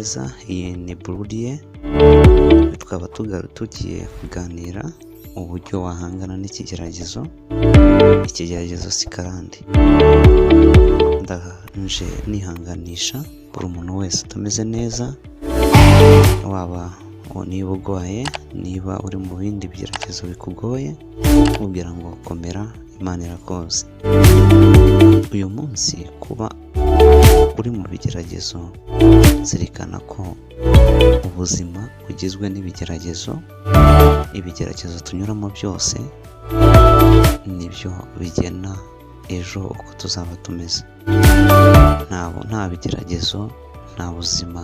neza. Iyi ni Bururiye, tukaba tugiye kuganira uburyo wahangana n'ikigeragezo. Ikigeragezo si karande. Ndaje nihanganisha buri muntu wese utameze neza, waba niba urwaye, niba uri mu bindi bigeragezo bikugoye, nkubwira ngo komera, Imana irakoze. Uyu munsi kuba uri mu bigeragezo, zirikana ko ubuzima bugizwe n'ibigeragezo. Ibigeragezo tunyuramo byose nibyo bigena ejo uko tuzaba tumeze. Nta bigeragezo nta buzima.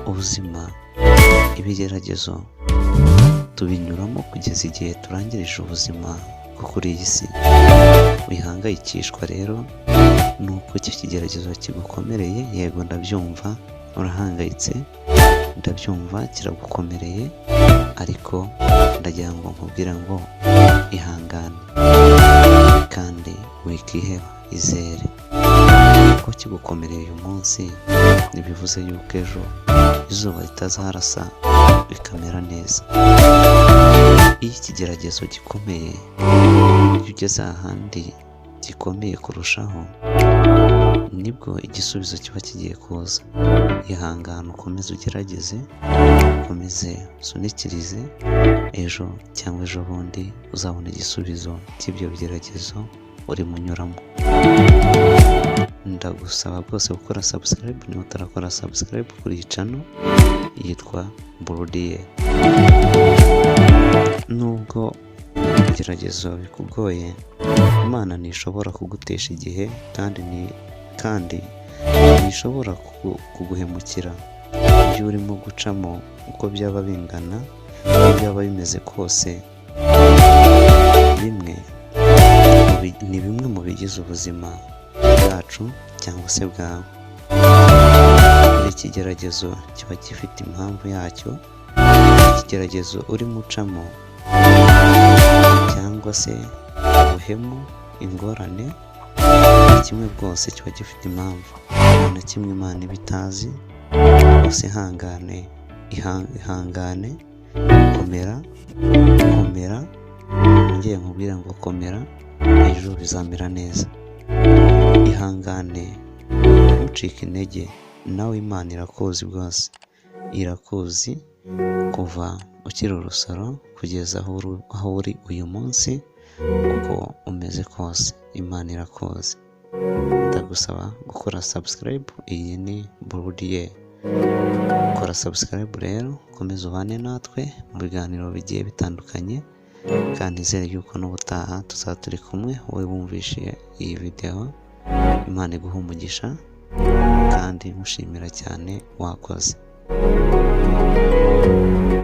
Ubuzima, ibigeragezo tubinyuramo kugeza igihe turangirije ubuzima bwo kuri iyi si. Wihangayikishwa rero nuko icyo kigeragezo kigukomereye. Yego, ndabyumva urahangayitse, ndabyumva kiragukomereye, ariko ndagira ngo nkubwire ngo ihangane kandi wikiheba, izere ko kigukomereye uyu munsi ntibivuze yuko ejo izuba ritazarasa bikamera neza. Iyo ikigeragezo gikomeye, iyo ugeze ahandi gikomeye kurushaho, nibwo igisubizo kiba kigiye kuza. Ihangane, ukomeze ugerageze, ukomeze usunikirize, ejo cyangwa ejo bundi uzabona igisubizo cy'ibyo bigeragezo urimo unyuramo. Ndagusaba rwose gukora subscribe niba utarakora subscribe kuri iyi channel yitwa Bururiye. Nubwo ibigeragezo bikugoye, Imana ntishobora kugutesha igihe kandi ntishobora kuguhemukira. Ibyo urimo gucamo, uko byaba bingana, uko byaba bimeze kose, bimwe ni bimwe mu bigize ubuzima bwacu cyangwa se bwawe. Buri kigeragezo kiba gifite impamvu yacyo. Ikigeragezo urimo ucamo cyangwa se ubuhemu, ingorane, kimwe bwose kiba gifite impamvu. Nta na kimwe Imana iba itazi. Gusa ihangane, ihangane, komera, komera, nongeye nkubwire ngo komera, ejo bizamera neza. Ihangane, ntucike intege, nawe Imana irakuzi rwose, irakuzi kuva ukiri urusoro kugeza aho uri uyu munsi, uko umeze kose Imana irakuzi. Ndagusaba gukora subscribe. Iyi ni Bururiye. Kora subscribe rero, ukomeze ubane natwe mu biganiro bigiye bitandukanye, kandi nizere yuko n'ubutaha tuzaba turi kumwe. Wowe wumvishe iyi videwo, Imana iguhe umugisha kandi mushimira cyane, wakoze.